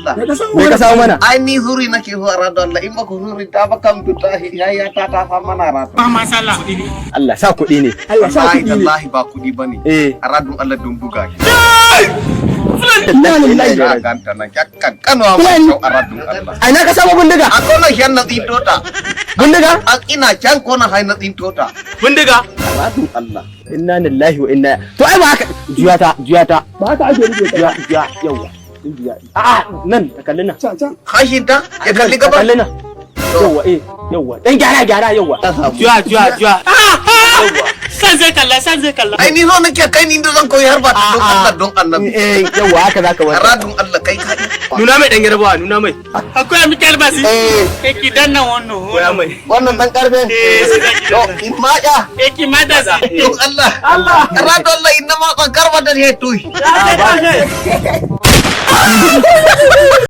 Me ka samu mana? Ai ni huri nake so, aradu Allah, in ba ku huri ta ba kam ta ya ta ta fa mana aradu. Allah sa kuɗi ne. Allah sa Wallahi kuɗi ne. tallahi ba kuɗi bane. Eh. Aradun Allah don buga shi. Inna lillahi. Ya ganta nan kyakkan kanwa ma Fulani. kyau, aradun Allah. A ina ka samu bindiga? A kona shan na tsinto ta. Bindiga? A ina can kona hai na tsinto ta. Bindiga. Aradun Allah. Inna lillahi wa inna. To ai ba haka, juya ta, juya ta. Ba haka ake rike ta. Juya, juya, yawa. Juya. A'a, nan ka kalli nan. Can can. Hashin ta ya kalli Ka gaba. kalli nan. Yawa, eh, yawa. Dan gyara, gyara, yawa. Juya, juya, juya. San zai kalla, san zai kalla. Ai ni zo nake kai ni inda zan koyi har ba ta don Allah don Annabi. Eh, yawa, haka zaka wata. Aradun Allah, kai kai. Nuna mai dan yarbawa, nuna mai. Akwai mi kalbasi. Eh. Eh, ki danna wannan. Koya mai. Wannan dan karfe. Eh, sai ki To in ma ya. Eh, ki mata si. Don Allah. Allah. Aradun Allah, inna ma kan karba da ya tuyi.